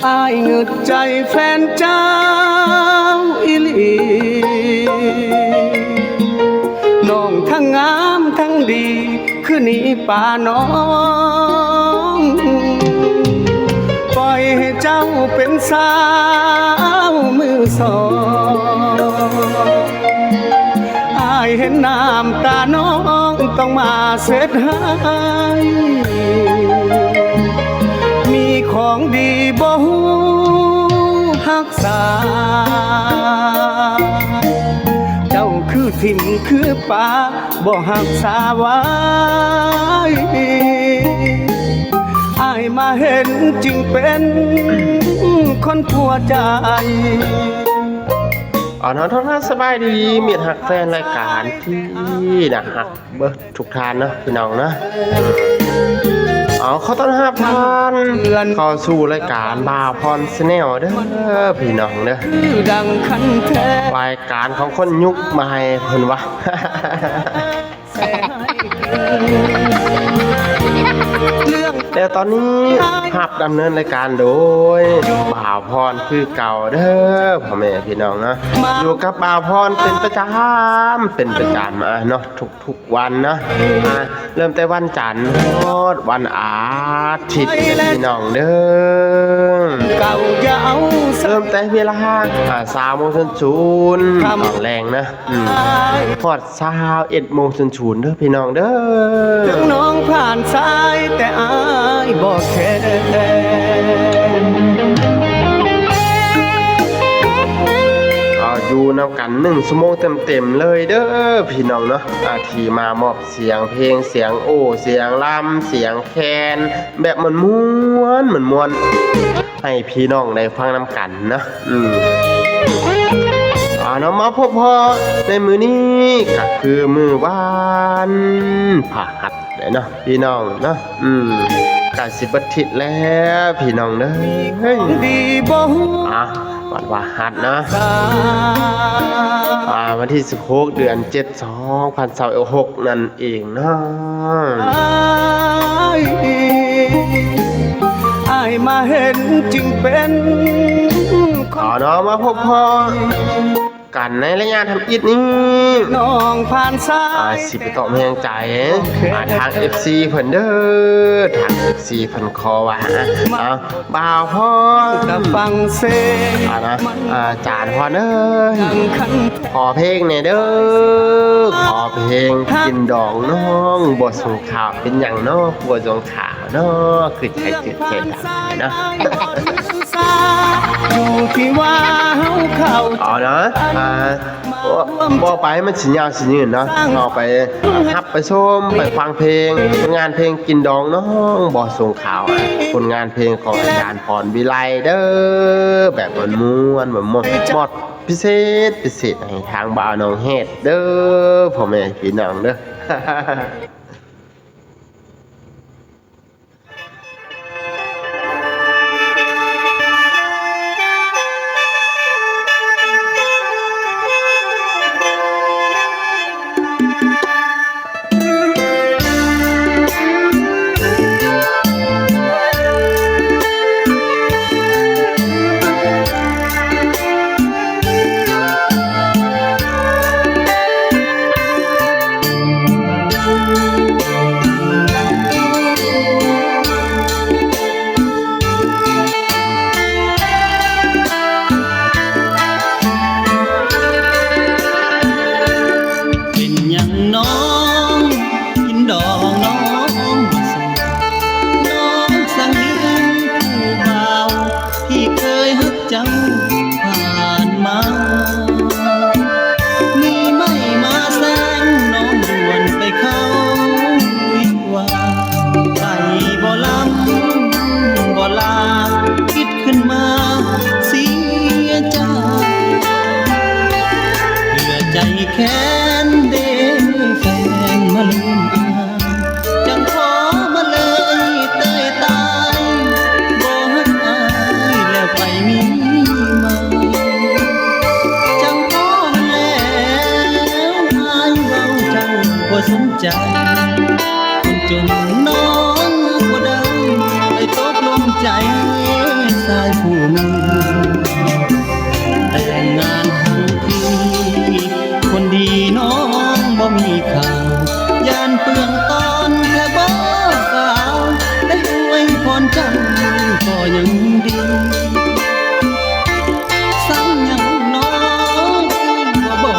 ອ້າຍງຶດໃຈແຟນເຈົ້າອີ່ຫຼີ ນ້ອງທັງງາມທັງດີ ຄືໜີປານ້ອງ ປ່ອຍໃຫ້ເຈົ້າເປັນສາວມືສອງ. ອ້າຍເຫັນນ້ຳຕານ້ອງຕ້ອງມາເຊັດໃຫ້ ມີຂອງດີບໍ່ຮູ້ຮັກສາ ເຈົ້າຄືຖິ້ມຄືປາ ບໍ່ຮັກສາໄວ້ ອ້າຍມາເຫັນຈຶ່ງເປັນຄົນຜົວໃຈ. ອາ ເນາະ ທັກທາຍສະບາຍດີ ມິດຮັກແຟນລາຍການທີ່ໜ້າຮັກເບິດທຸກທ່ານເນາະ ພີ່ນ້ອງເນາະ. ເອົາ ຂໍຕ້ອນຮັບທ່ານເຂົ້າສູ່ລາຍການບ່າວພອນ Channel ເດີ ພີ່ນ້ອງເດີ ລາຍການຂອງຄົນຍຸກໃໝ່ເພິ່ນວ່າ. ແຕ່ຕອນນີ້ຮັບດຳເນີນລາຍການໂດຍບ່າວພອນຄືເກົ່າເດີ ພໍ່ແມ່ພີ່ນ້ອງເນາະ ຢູ່ກັບບ່າວພອນເປັນປະຈຳ ເປັນປະຈຳ ອາ ເນາະ ທຸກໆວັນເນາະ ອາ ເລີ່ມແຕ່ວັນຈັນຮອດວັນອາທິດ ພີ່ນ້ອງເດີ ເລີ່ມແຕ່ເວລາ ອາ ຊາວໂມງສູນສູນຕອນແລງເນາະ ອືມ ຮອດຊາວເອັດໂມງສູນສູນເດີພີ່ນ້ອງເດີ ເຖິງນ້ອງຜ່ານສາຍແຕ່ອ້າຍບໍ່ແຄ. ເອົາ ຢູ່ນຳກັນໜຶ່ງຊົ່ວໂມງເຕັມໆເລີຍເດີພີ່ນ້ອງເນາະ ອາ ທີ່ມາມອບສຽງເພງ ສຽງໂອ້ ສຽງລຳ ສຽງແຄນ ແບບມ່ວນໆ ມ່ວນໆ ໃຫ້ພີ່ນ້ອງໄດ້ຟັງນຳກັນເນາະ ອືມ ເອົາເນາະ ມາພົບພໍ້ໃນມື້ນີ້ກະຄືມື້ວັນພະຫັດແຫຼະເນາະ ພີ່ນ້ອງເນາະ ອືມ ກະຊິເບິດທິດແລ້ວ ພີ່ນ້ອງເດີ ອາ ວັນພະຫັດເນາະ ອາ ວັນທີສິບຫົກ ເດືອນເຈັດ ສອງພັນຊາວຫົກນັ້ນເອງເນາະ ອ້າຍ ອ້າຍມາເຫັນຈຶ່ງເປັນ ເອົາເນາະ ມາພົບພໍ້ກັນໃນໄລຍະທຳອິດນີ້ ນ້ອງຜ່ານສາຍ ອາ ຊິໄປຕອບແຮງໃຈ ອາ ທາງເອັຟຊີເພິ່ນເດີ ທາງເອັຟຊີເພິ່ນຂໍວ່າ ອາ ບ່າວພອນ ອາ ນະ ອາ ຈານພອນເອີຍ ຂໍເພງແດ່ເດີ ຂໍເພງກິນດອງນ້ອງບໍ່ສົ່ງຂ່າວ ເປັນຫຍັງເນາະ ຄືບໍ່ສົ່ງຂ່າວເນາະ ຄືໃຈຈືດໃຈດຳເນາະ ຢູ່ທີ່ວ່າເຮົາເຂົ້າ ເອົາເນາະ ອາ ເວົ້າໄປມັນຊິຍາວຊິຍືນເນາະ ເຮົາໄປຮັບໄປຊົມໄປຟັງເພງ ຜົນງານເພງກິນດອງນ້ອງບໍ່ສົ່ງຂ່າວ ຜົນງານເພງຂອງອາຈານພອນວິໄລເດີ ແບບມ່ວນໆ ມ່ວນໆ ມອບພິເສດພິເສດໃຫ້ທາງບ່າວນ້ອງແຮດເດີ ພໍ່ແມ່ພີ່ນ້ອງເດີ. ຄົນຈົນນ້ອງຮັກບໍ່ໄດ້ ໄດ້ຕົກລົງໃຈຊາຍຜູ້ໜຶ່ງ ແຕ່ງງານທັງທີ ຄົນດີນ້ອງບໍ່ມີຄ່າ ຢ້ານເປືອງຕອນແທ້ບໍ່ສາວ ໄດ້ອວຍພອນເຈົ້າກໍຍັງດີ ສັງຫຍັງນ້ອງຄືບໍ່ບອ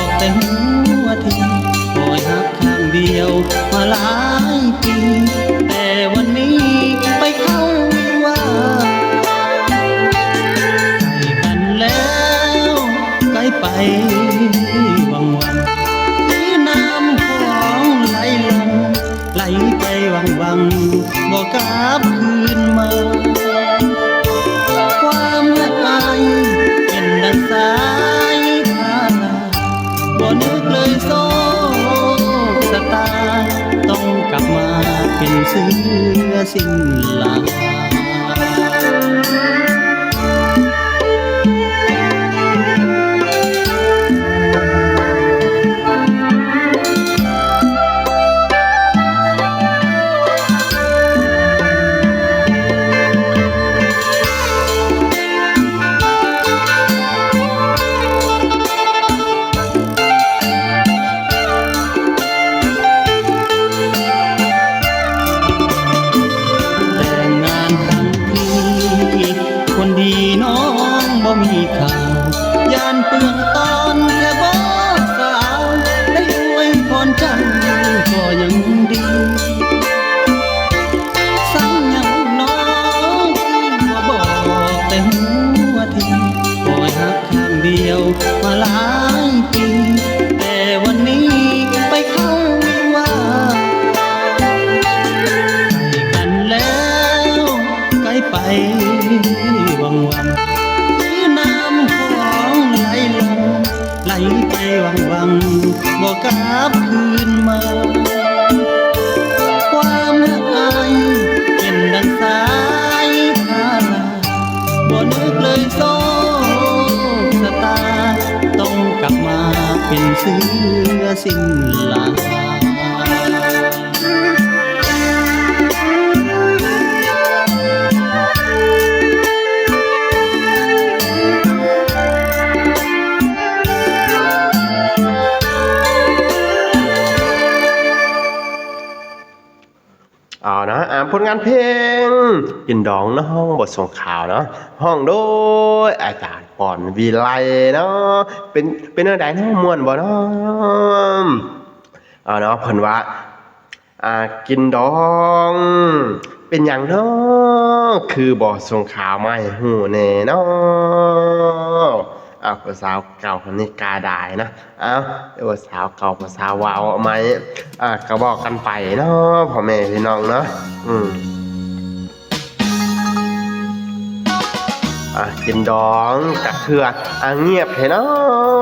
ກແຕ່ຫົວທີ ຄອຍຮັກຂ້າງດຽວມາຫຼາຍປີ ແຕ່ວັນນີ້ໄປເຂົ້າວ່າ ໃກ້ກັນແລ້ວ ໃກ້ໄປຫວັງໆ ຄືນ້ຳຂອງໄຫຼຫຼັ່ງ ໄຫຼໄປຫວັງໆ ບໍ່ກັບຄືນມາ ຄວາມຮັກອ້າຍເປັນດັ່ງສາຍພາລາ ບໍ່ນຶກເລີຍໂຊກຊະຕາ ຕ້ອງກັບມາເປັນເສືອສິ້ນລາຍ. ແຕ່ງງານທັງທີ ຄົນດີນ້ອງບໍ່ມີຄ່າ ຢ້ານເປືອງຕອນແທ້ບໍ່ສາວ ໄດ້ອວຍພອນເຈົ້າກໍຍັງດີ ສັງຫຍັງນ້ອງຄືບໍ່ບອກແຕ່ຫົວທີ ຄອຍຮັກ ຂ້າງດຽວມາຫຼາຍປີ ແຕ່ວັນນີ້ໄປເຂົ້າວ່າ ໃກ້ກັນແລ້ວ ໃກ້ໄປຫວັງໆ ຄືນ້ຳຂອງໄຫຼຫຼັ່ງ ໄຫຼໄປຫວັງໆ ບໍ່ກັບຄືນມາ ຄວາມຮັກອ້າຍເປັນດັ່ງສາຍພາລາ ບໍ່ນຶກເລີຍໂຊກຊະຕາ ຕ້ອງກັບມາເປັນເສືອສິ້ນລາຍ. ເອົາເນາະ ອ່າ ຜົນງານເພງກິນດອງເນາະ ຮ້ອງບົດສົ່ງຂ່າວເນາະ ຮ້ອງໂດຍອາຈານ ປອນ ວິໄລ ເນາະ ເປັນ ເປັນແນວໃດເນາະ ມ່ວນບໍ່ເນາະ? ເອົາເນາະ ເພິ່ນວ່າ ອ່າ ກິນດອງ ເປັນຫຍັງເນາະ ຄືບໍ່ສົ່ງຂ່າວມາໃຫ້ຮູ້ແດ່ເນາະ? ອ່າ ຜູ້ສາວເກົ່າຄົນນີ້ກາດາຍນະ ເອົາ ຜູ້ສາວເກົ່າ ຜູ້ສາວເວົ້າໃໝ່ ອ່າ ກໍບອກກັນໄປເນາະ ພໍ່ແມ່ພີ່ນ້ອງເນາະ ອືມ ອ່າ ກິນດອງຈັກເທື່ອ ອ່າ ງຽບແທ້ເນາ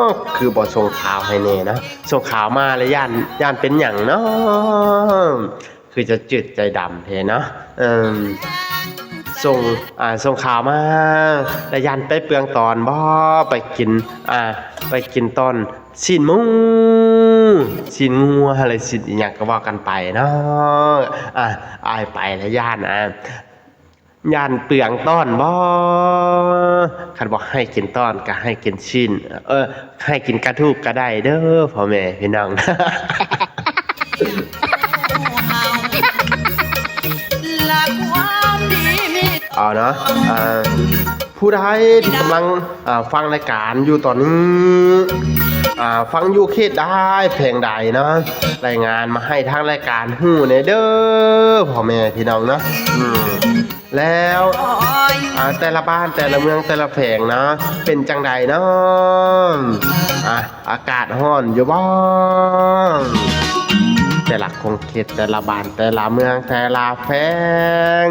ະ ຄືບໍ່ສົ່ງຂ່າວໃຫ້ແດ່ນະ ສົ່ງຂ່າວມາແລ້ວຢ້ານ ຢ້ານເປັນຫຍັງເນາະ ຄືຈະຈືດໃຈດຳແທ້ເນາະ ເອີ ສົ່ງ ອ່າ ສົ່ງຂ່າວມາແລ້ວຢ້ານໄປເປືອງຕອນບໍ່ ໄປກິນ ອ່າ ໄປກິນຕອນ ຊີ້ນໝູ ຊີ້ນງົວ ຫຼື ຊີ້ນອີ່ຫຍັງກໍເວົ້າກັນໄປເນາະ ອ່າ ອ້າຍໄປແລ້ວຢ້ານ ອ່າ ຢ້ານເປືອງຕອນບໍ່ ຄັນບໍ່ໃຫ້ກິນຕອນກໍໃຫ້ກິນຊີ້ນ ເອີ ໃຫ້ກິນກະດູກກໍໄດ້ເດີ ພໍ່ແມ່ພີ່ນ້ອງ ເອົາເນາະ ອ່າ ຜູ້ໃດທີ່ກຳລັງ ອ່າ ຟັງລາຍການຢູ່ຕອນນີ້ ອ່າ ຟັງຢູ່ເຂດໃດແຂວງໃດເນາະ ລາຍງານມາໃຫ້ທາງລາຍການຮູ້ແດ່ເດີ ພໍ່ແມ່ພີ່ນ້ອງເນາະ ອືມ ແລ້ວ ອ່າ ແຕ່ລະບ້ານ ແຕ່ລະເມືອງ ແຕ່ລະແຂວງເນາະ ເປັນຈັ່ງໃດເນາະ ອ່າ ອາກາດຮ້ອນຢູ່ບໍ່? ແຕ່ລະຂົງເຂດ ແຕ່ລະບ້ານ ແຕ່ລະເມືອງ ແຕ່ລະແຂວງ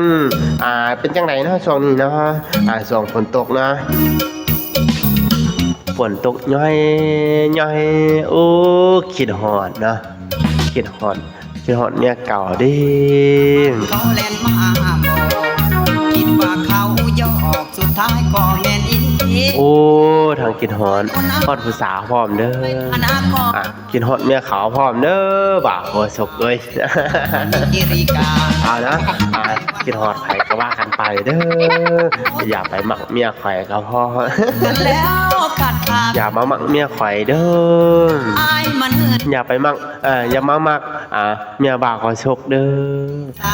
ອ່າ ເປັນຈັ່ງໃດເນາະ ຊ່ວງນີ້ເນາະ ອ່າ ຊ່ວງຝົນຕົກເນາະ ຝົນຕົກຍ້ອຍໆ ໂອ້ ຄິດຮອດເນາະ ຄິດຮອດ ຄິດຮອດເມຍເກົ່າເດ້ ເຂົາແລ່ນມາບອກ ຄິດວ່າເຂົາຢອກ ສຸດທ້າຍກໍແມ່ນອີ່ຫຼີ ໂອ້ ທັງຄິດຮອດ ຮອດຜູ້ສາວພ້ອມເດີ ອາ ຄິດຮອດເມຍເຂົາພ້ອມເດີ ບ່າວໂຄສົກເອີຍ. ເອົານະ ອາ ຄິດຮອດໃຜກໍວ່າກັນໄປເດີ ຢ່າໄປມັກເມຍຂ້ອຍກໍພໍ ຢ່າມາມັກເມຍຂ້ອຍເດີ ຢ່າໄປມັກ ເອີ ຢ່າມາມັກ ອາ ເມຍບ່າວໂຄສົກເດີ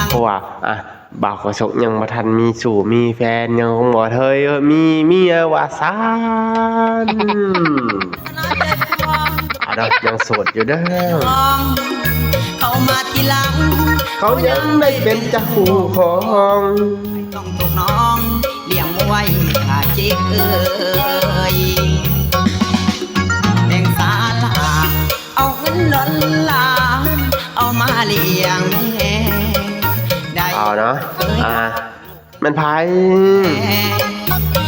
ເພາະວ່າ ອາ ບ່າວໂຄສົກຍັງບໍ່ທັນມີຊູ້ມີແຟນ ຍັງບໍ່ເຄີຍມີເມຍວ່າຊັ້ນ ອາດອກ ຍັງໂສດຢູ່ເດີ ເຂົາມາທີຫຼັງ ເຂົາຍັງໄດ້ເປັນເຈົ້າຂອງ ຕ້ອງຕົກນ້ອງ ລ້ຽງໝູໄວ້ຖ້າຈິກເອີຍ ແບ່ງສາລາ ເອົາເງິນດອນລາ ເອົາມາລ້ຽງແມ່ໄດ້ ເອົາເນາະ ອາ ແມ່ນໃຜ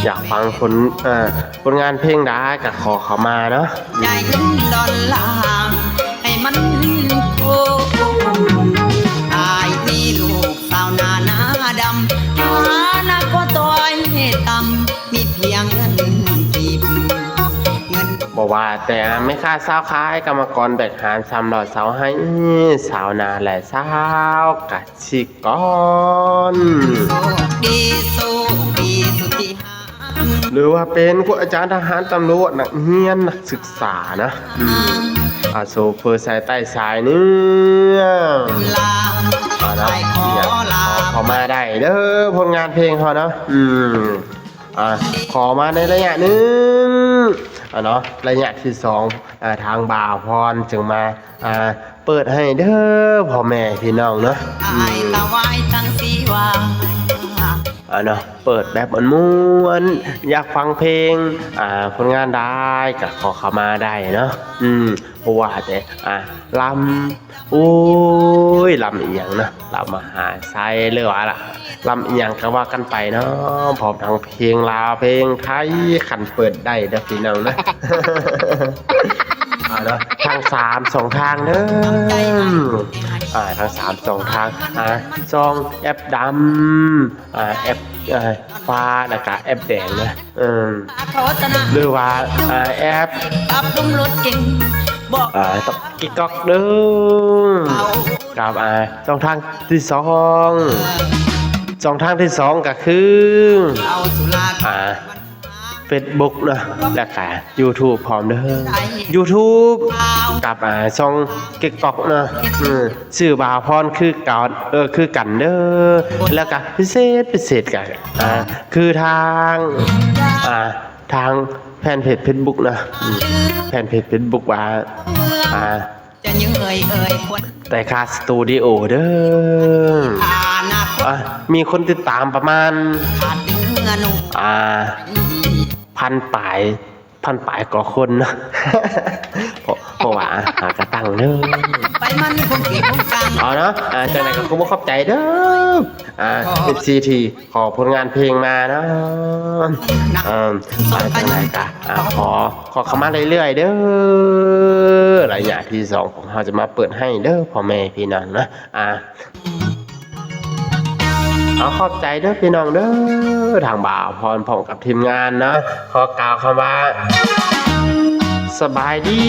ຢາກຟັງຜົນ ເອີ ຜົນງານເພງໃດກໍຂໍເຂົ້າມາເນາະ ໄດ້ເງິນດອນລາ ໃຫ້ມັນຄຸ້ມ ອ້າຍມີລູກສາວໜ້າໜາດຳ ຖານະກໍຕ້ອຍຕ່ຳ ມີພຽງເງິນກີບ ເງິນ ບໍ່ວ່າແຕ່ແມ່ຄ້າຊາວຂາຍ ກຳມະກອນແບກຫານ ສາມລ້ອຊາວໄຮ່ ຊາວນາ ແລະ ຊາວກະສິກອນ ໂຊກດີ ໂຊກດີສຸດທີ່ຫາ ຫຼື ວ່າເປັນຄູອາຈານ ທະຫານ ຕຳຫຼວດ ນັກຮຽນ ນັກສຶກສານະ ອາ ໂຊເຟີສາຍໃຕ້ສາຍເໜືອ ອາ ເນາະ ເຂົ້າມາໄດ້ເດີ ຜົນງານເພງເຮົາເນາະ ອືມ ອາ ຂໍມາໃນໄລຍະໜຶ່ງ ອາ ເນາະ ໄລຍະທີສອງ ອາ ທາງບ່າວພອນຈຶ່ງມາ ອາ ເປີດໃຫ້ເດີພໍ່ແມ່ພີ່ນ້ອງເນາະ ອາ ເນາະ ເປີດແບບມ່ວນໆ ຢາກຟັງເພງ ອາ ຜົນງານໃດກໍຂໍເຂົ້າມາໄດ້ເນາະ ອືມ ບໍ່ວ່າແຕ່ ອາ ລຳ ໂອ້ຍ ລຳອີ່ຫຍັງນະ ລຳມະຫາໄຊ ຫຼືວ່າລະ ລຳອີ່ຫຍັງກໍວ່າກັນໄປເນາະ ພ້ອມທັງເພງລາວ ເພງໄທ ຄັນເປີດໄດ້ເດີພີ່ນ້ອງນະ ອາ ເນາະ ທັງສາມຊ່ອງທາງເດີ ອາ ທັງສາມຊ່ອງທາງ ອາ ຊ່ອງແອັບດຳ ອາ ແອັບ ອາ ຟ້າ ແລ້ວກະແອັບແດງນະ ເອີ ຫຼືວ່າ ອາ ແອັບ ອາ ຕິກຕັອກເດີ ກັບ ອາ ຊ່ອງທາງທີສອງ ຊ່ອງທາງທີສອງກໍຄື ອາ ເຟສບຸກເນາະ ແລ້ວກະຢູທູບພ້ອມເດີ ຢູທູບ ກັບ ອາ ຊ່ອງຕິກຕັອກເນາະ ອື ຊື່ບ່າວພອນຄືກັນ ເອີ ຄືກັນເດີ ແລ້ວກະພິເສດ ພິເສດກະ ອາ ຄືທາງ ອາ ທາງແຟນເພຈເຟສບຸກເນາະ ອື ແຟນເພຈເຟສບຸກວ່າ ອາ ແຕ່ຄາສະຕູດິໂອເດີ ອາ ມີຄົນຕິດຕາມປະມານ ອາ ພັນປາຍ ພັນປາຍກວ່າຄົນເນາະ ເພາະ ເພາະວ່າຫາກະຕັ້ງເດີ ເອົາເນາະ ອາ ຈັ່ງໃດກໍຂໍຂອບໃຈເດີ ອາ ເອັຟຊີ ທີ່ຂໍຜົນງານເພງມາເນາະ ເອີ ອາ ຈັ່ງໃດກະ ອາ ຂໍ ຂໍເຂົ້າມາເລື້ອຍໆເດີ ໄລຍະທີສອງຂອງເຮົາຈະມາເປີດໃຫ້ເດີພໍ່ແມ່ພີ່ນ້ອງເນາະ ອາ ເອົາ ຂອບໃຈເດີພີ່ນ້ອງເດີ ທາງບ່າວພອນພ້ອມກັບທີມງານເນາະ ຂໍກ່າວຄຳວ່າ ສະບາຍດີ.